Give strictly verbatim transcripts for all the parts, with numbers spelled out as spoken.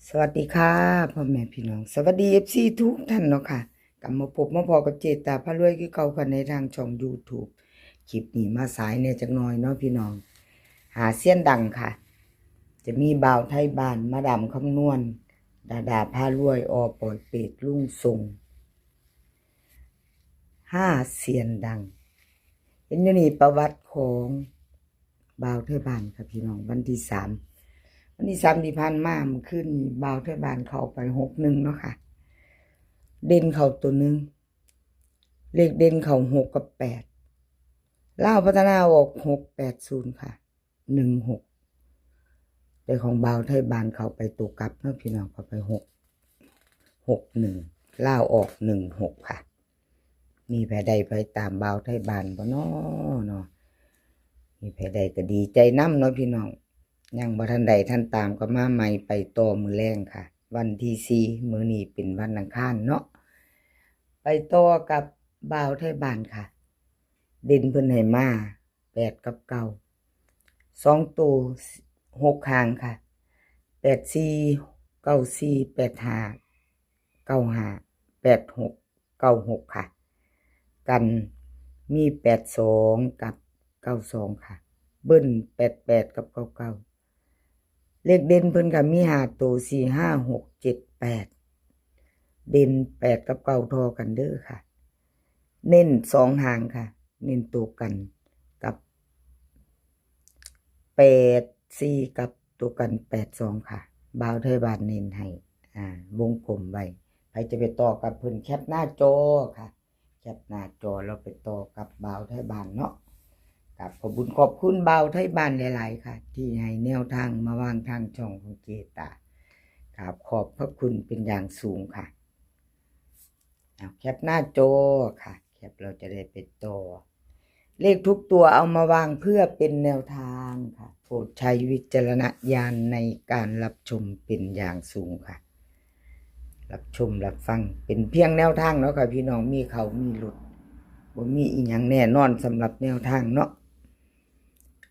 สวัสดีค่ะ พ่อแม่พี่น้อง สวัสดี เอฟซี ทุกท่านเนาะค่ะ กลับมาพบมาพ้อกับเจตาพารวยคือเก่าค่ะ ในทางช่อง YouTube คลิปนี้มาสายแหน่จักหน่อยเนาะพี่น้อง หาเซียนดังค่ะ จะมีบ่าวไทยบ้าน มาดามคำนวณ ดาดาพารวย ออปอยเปต ลุงส่ง ห้าเซียนดัง เห็นอยู่นี่ประวัติของบ่าวไทยบ้านค่ะพี่น้อง วันที่สาม วันที่สามที่ผ่านมา เมื่อคืนนี้บ่าวไทยบ้านเข้าไป หกหนึ่ง เนาะค่ะ เด่นเข้าตัวหนึ่ง เลขเด่นเข้า หก กับ แปด ลาวพัฒนาออก หกแปดศูนย์ ค่ะ หนึ่งหก แต่ของบ่าวไทยบ้านเข้าไปตัวกลับเนาะพี่น้อง เข้าไป หก หกหนึ่ง ลาวออก หนึ่งหก ค่ะ มีไผได้ไปตามบ่าวไทยบ้านบ่น้อเนาะ มีไผได้ก็ดีใจนำเนาะพี่น้อง ยังบ่ทันได้ทันตามก็มาใหม่ ไปต่อมื้อแลงค่ะ วันที่สี่ มื้อนี้เป็นวันอังคารเนาะ ไปต่อกับบ่าวไทยบ้านค่ะ เด่นเพิ่นให้มา แปด กับ เก้า สองตัว หก หางค่ะ แปดสี่ เก้าสี่ แปดห้า เก้าห้า แปดหก เก้าหก ค่ะ กันมี แปดสอง กับ เก้าสอง ค่ะ เบิ้ล แปดแปด กับ เก้าเก้า เลขเด่นเพิ่นก็มีห้าตัว สี่ ห้า หก เจ็ด แปด เด่น แปด กับ เก้า ท่อกันเด้อค่ะ เน้นสองหางค่ะ เน้นตัวกันกับ แปดสี่ กับตัวกัน แปดสอง ค่ะ บ่าวไทยบ้านเน้นให้ อ่า วงกลมไว้ ไผจะไปต่อกับเพิ่นแคปหน้าจอค่ะ แคปหน้าจอแล้วไปต่อกับบ่าวไทยบ้านเนาะ ครับ ขอบคุณขอบคุณบ่าวไทยบ้านหลายๆ ค่ะ ที่ให้แนวทางมาวางทางช่องของเจตา ครับ ขอบพระคุณเป็นอย่างสูงค่ะ เอาแคปหน้าจอค่ะ แคปเราจะได้ไปต่อ เลขทุกตัวเอามาวางเพื่อเป็นแนวทางค่ะ โปรดใช้วิจารณญาณในการรับชมเป็นอย่างสูงค่ะ รับชมรับฟังเป็นเพียงแนวทางเนาะค่ะพี่น้อง มีเข้ามีหลุด บ่มีอีหยังแน่นอนสำหรับแนวทางเนาะ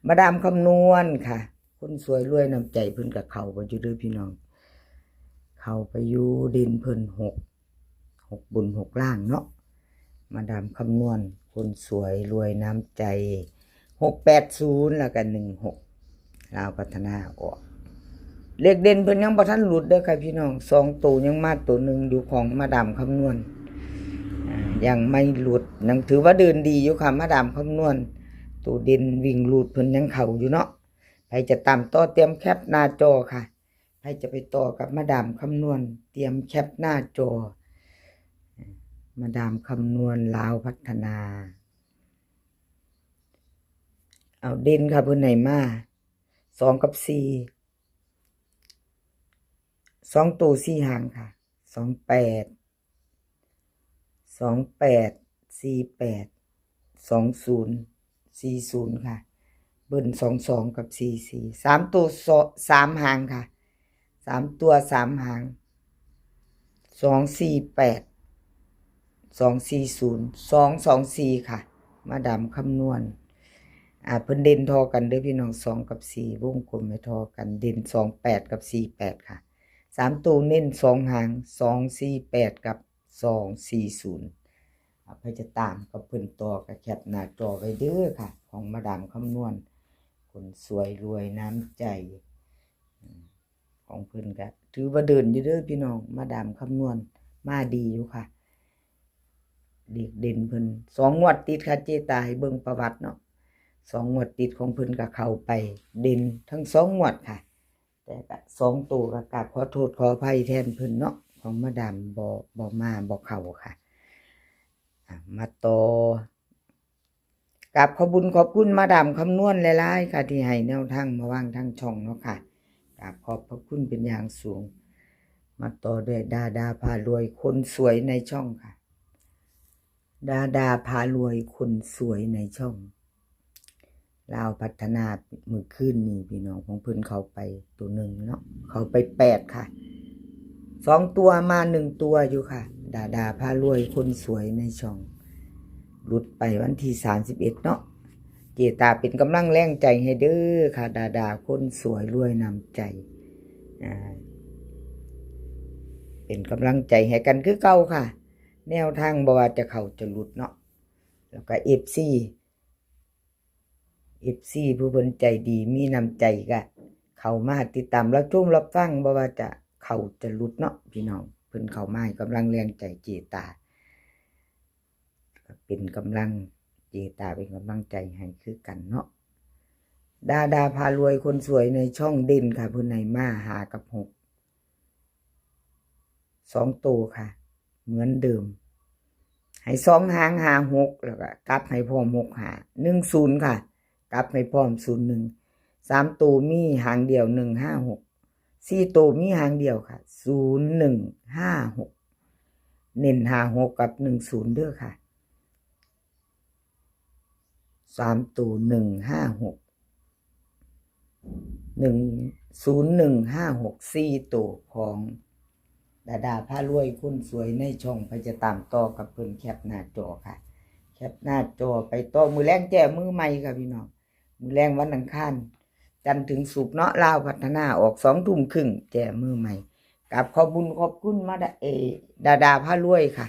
มาดามคำนวณค่ะ คนสวยรวยน้ำใจเพิ่นก็เข้าไปอยู่เด้อพี่น้อง เข้าไปอยู่ เด่นเพิ่น หก หก บน หก ล่างเนาะ มาดามคำนวณ คนสวยรวยน้ำใจ หกแปดศูนย์ แล้วก็ หนึ่งหก ลาวพัฒนาออก เลขเด่นเพิ่นยังบ่ทันหลุดเด้อค่ะพี่น้อง สองตัวยังมาตัวหนึ่งอยู่ของมาดามคำนวณ อ่า ยังไม่หลุด ยังถือว่าเดินดีอยู่ค่ะ มาดามคำนวณ ตัวเด่นวิ่งรูดเพิ่นยังเข้าอยู่เนาะ ไผจะตามต่อเตรียมแคปหน้าจอค่ะ ไผจะไปต่อกับมาดามคำนวณ เตรียมแคปหน้าจอ มาดามคำนวณ ลาวพัฒนา เอาเด่นค่ะ เพิ่นให้มา สอง กับ สี่ สองตัว สี่ หางค่ะ สองแปด สองแปด สี่แปด สองศูนย์ สี่ศูนย์ ค่ะ เบิ้ล สองสอง กับ สี่สี่ สามตัว สามหางค่ะ สามตัว สาม หาง สองสี่แปด สองสี่ศูนย์ สองสองสี่ ค่ะ มาดามคำนวณ อ่า เพิ่นเด่นท่อกันเด้อพี่น้อง สอง กับ สี่ วงกลมให้ท่อกัน เด่น สองแปด กับ สี่แปด ค่ะ สามตัวเน้น สอง หาง สองสี่แปด กับ สองสี่ศูนย์ อ่า ไผจะตามกับเพิ่นต่อก็แคปหน้าจอไว้เด้อค่ะ ของมาดามคำนวณ คนสวยรวยน้ำใจ อืม ของเพิ่นก็ถือว่าเดินอยู่เด้อพี่น้อง มาดามคำนวณ มาดีอยู่ค่ะ เลขเด่นเพิ่น สองงวดติดค่ะ เจตาให้เบิ่งประวัติเนาะ สองงวดติดของเพิ่นก็เข้าไป เด่นทั้งสองงวดค่ะ แต่ก็สองตัวก็กราบขอโทษขออภัยแทนเพิ่นเนาะ ของมาดามบ่ บ่มาบ่เข้าค่ะ อ่ะ มาต่อ กราบขอบบุญขอบคุณมาดามคำนวณหลายๆ ค่ะ ที่ให้แนวทางมาวางทางช่องเนาะค่ะ กราบขอบพระคุณเป็นอย่างสูง มาต่อด้วยดาดาพารวยคนสวยในช่องค่ะ ดาดาพารวยคนสวยในช่อง ลาวพัฒนามื้อคืนนี้พี่น้อง ของเพิ่นเข้าไปตัวหนึ่งเนาะ เข้าไปแปดค่ะ สองตัวมาหนึ่งตัวอยู่ค่ะ ดาดาพารวยคนสวยในช่อง หลุดไปวันที่สามสิบเอ็ดเนาะ เจตาเป็นกำลังแรงใจให้เด้อค่ะ ดาดาคนสวยรวยน้ำใจ อ่า เป็นกำลังใจให้กันคือเก่าค่ะ แนวทางบ่ว่าจะเข้าจะหลุดเนาะ แล้วก็ เอฟซี เอฟซี ผู้เพิ่นใจดีมีน้ำใจก็เข้ามาติดตามรับชมรับฟัง บ่ว่าจะเข้าจะหลุดเนาะพี่น้อง เพิ่นเข้ามาให้กำลังแรงใจเจตา ก็เป็นกำลัง เจตาเป็นกำลังใจให้คือกันเนาะ ดาดาพารวยคนสวยในช่องเด่นค่ะ เพิ่นให้มาห้ากับหก สองตัวค่ะ เหมือนเดิม ให้สองหาง ห้าหก แล้วก็กลับให้พร้อม หกห้า หนึ่งศูนย์ ค่ะ กลับให้พร้อม ศูนย์หนึ่ง สามตัวมีหางเดียว หนึ่งห้าหก สี่ตัวมีหางเดียวค่ะ ศูนย์หนึ่งห้าหก เน้นห้าหกกับหนึ่งศูนย์เด้อค่ะ สามตัว หนึ่งห้าหก หนึ่งศูนย์หนึ่งห้าหก สี่ตัวของดาดาพารวยคนสวยในช่อง ไปจะตามต่อกับเพิ่น แคปหน้าจอค่ะ แคปหน้าจอไปต่อ มื้อแลงแจ้มือใหม่ค่ะพี่น้อง มื้อแลงวันอังคาร จันทร์ถึงศุกร์เนาะ ลาวพัฒนาออกสองทุ่มครึ่ง แจ้มือใหม่ กับขอบบุญขอบคุณมาดา เอ ดาดาพารวยค่ะ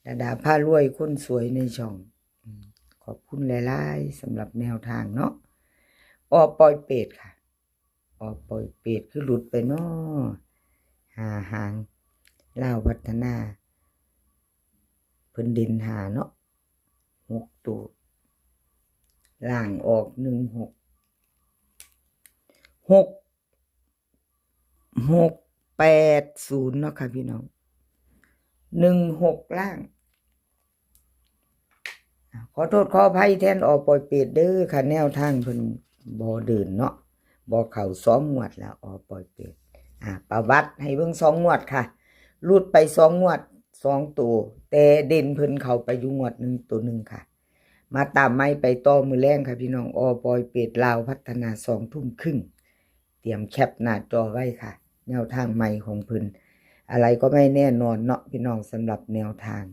ดาดาพารวยคนสวยในช่อง อืม ขอบคุณหลายๆ สำหรับแนวทางเนาะ ออปอยเปตค่ะ ออปอยเปตคือหลุดไปเนาะ ห้าหาง ลาวพัฒนา เพิ่นเด่นห้าเนาะ หกตัว ล่างออก หนึ่งหก หก หกแปดศูนย์ เนาะค่ะพี่น้อง หนึ่งหก ล่าง ขอโทษขออภัยแทนออปอยเปตเด้อค่ะ แนวทางเพิ่นบ่เดินเนาะ บ่เข้าสองงวดแล้ว ออปอยเปต อ่า ประวัติให้เบิ่งสองงวดค่ะ หลุดไปสองงวด สองตัว แต่เด่นเพิ่นเข้าไปอยู่งวดหนึ่งตัวหนึ่งค่ะ มาตามใหม่ไปต่อมื้อแลงค่ะพี่น้อง ออปอยเปต ลาวพัฒนา สองทุ่มครึ่ง เตรียมแคปหน้าจอไว้ค่ะ แนวทางใหม่ของเพิ่น อะไรก็ไม่แน่นอนเนาะพี่น้อง สำหรับแนวทาง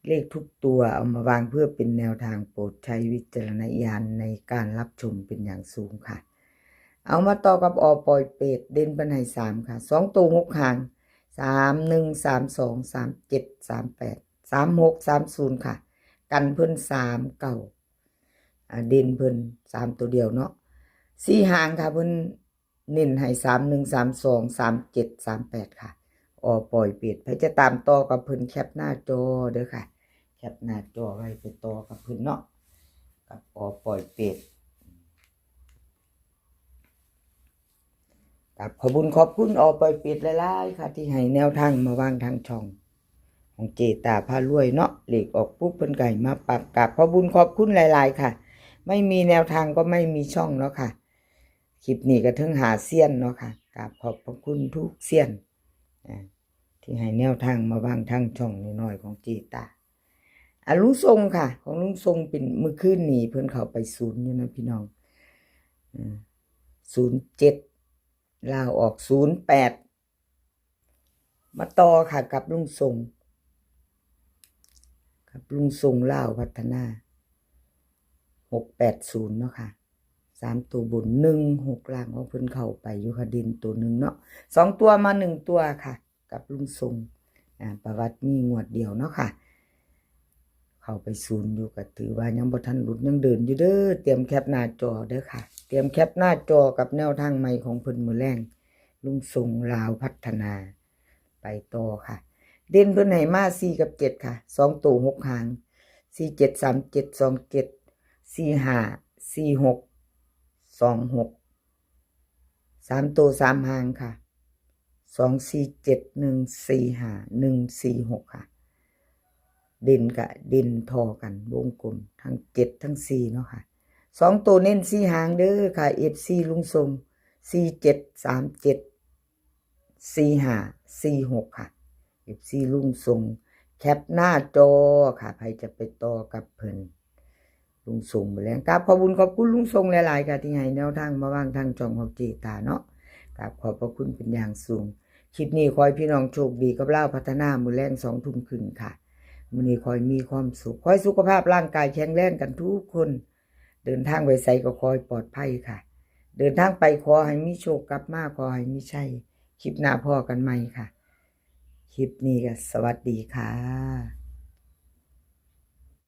เลขทุกตัวเอามาวางเพื่อเป็นแนวทาง โปรดใช้วิจารณญาณในการรับชมเป็นอย่างสูงค่ะ เอามาต่อกับออปอยเปต เด่นเพิ่นให้สามค่ะ สองตัว หกหาง สามหนึ่ง สามสอง สามเจ็ด สามแปด สามหก สามศูนย์ ค่ะ กันเพิ่น สามเก้า อ่า เด่นเพิ่น สามตัวเดียวเนาะ สี่หางค่ะ เพิ่นเน้นให้ สามหนึ่ง สามสอง สามเจ็ด สามแปด ค่ะ ออปอยเปต ไผจะตามต่อกับเพิ่น แคปหน้าจอเด้อค่ะ แคปหน้าจอไว้ไปต่อกับเพิ่นเนาะ กับออปอยเปต กับขอบบุญขอบคุณออปอยเปตหลายๆ ค่ะ ที่ให้แนวทางมาวางทางช่อง ของเจตาพารวยเนาะ เลขออกปุ๊บเพิ่นก็ให้มาปับ กับขอบบุญขอบคุณหลายๆ ค่ะ ไม่มีแนวทางก็ไม่มีช่องเนาะค่ะ คลิปนี้ก็ถึงหาเซียนเนาะค่ะ กราบขอบพระคุณทุกเซียน อ่า ที่ให้แนวทางมาวางทางช่องน้อยๆ ของเจตา อ่ะ ลุงทรงค่ะ ของลุงทรงเป็นมื้อคืนนี้เพิ่นเข้าไปศูนย์อยู่นะพี่น้อง อืม ศูนย์เจ็ด ลาวออก ศูนย์แปด มาต่อค่ะ กับลุงทรง กับลุงทรง ลาวพัฒนา หกแปดศูนย์ เนาะค่ะ สามตัวบน หนึ่งหก ล่างของเพิ่นเข้าไปอยู่ค่ะ เด่นตัวหนึ่งเนาะ สองตัวมาหนึ่งตัวค่ะ กับลุงทรง อ่า ประวัติมีงวดเดียวเนาะค่ะ เข้าไปศูนย์อยู่ ก็ถือว่ายังบ่ทันหลุด ยังเดินอยู่เด้อ เตรียมแคปหน้าจอเด้อค่ะ เตรียมแคปหน้าจอกับแนวทางใหม่ของเพิ่นมื้อแลง ลุงทรง ลาวพัฒนา ไปต่อค่ะ เด่นเพิ่นให้มา สี่กับเจ็ด ค่ะ สองตัว หกหาง สี่เจ็ด สามเจ็ด สองเจ็ด สี่ห้า สี่หก สองหก สามตัว สามหางค่ะ สองสี่เจ็ด หนึ่งสี่ห้า หนึ่งสี่หก ค่ะ เด่นกะเด่นทอกัน วงกลมทั้งเจ็ดทั้งสี่เนาะค่ะ สองตัวเน้นสี่หางเด้อค่ะ เอฟซี ลุงทรง สี่เจ็ด สามเจ็ด สี่ห้า สี่หก ค่ะ เอฟซี ลุงทรง แคปหน้าจอค่ะ ไผจะไปต่อกับเพิ่น ลุงทรงมื้อแลง กราบขอบบุญขอบคุณลุงทรงหลายๆ ค่ะ ที่ให้แนวทางมาวางทางช่องของเจตาเนาะ กราบขอบพระคุณเป็นอย่างสูง คลิปนี้ขอให้พี่น้องโชคดีกับลาวพัฒนา มื้อแลงสองทุ่มครึ่งค่ะ มื้อนี้ขอให้มีความสุข ขอให้สุขภาพร่างกายแข็งแรงกันทุกคน เดินทางไปไสก็ขอให้ปลอดภัยค่ะ เดินทางไปขอให้มีโชค กลับมาขอให้มีชัย แค คลิปหน้าพ้อกันใหม่ค่ะ คลิปนี้ก็สวัสดีค่ะ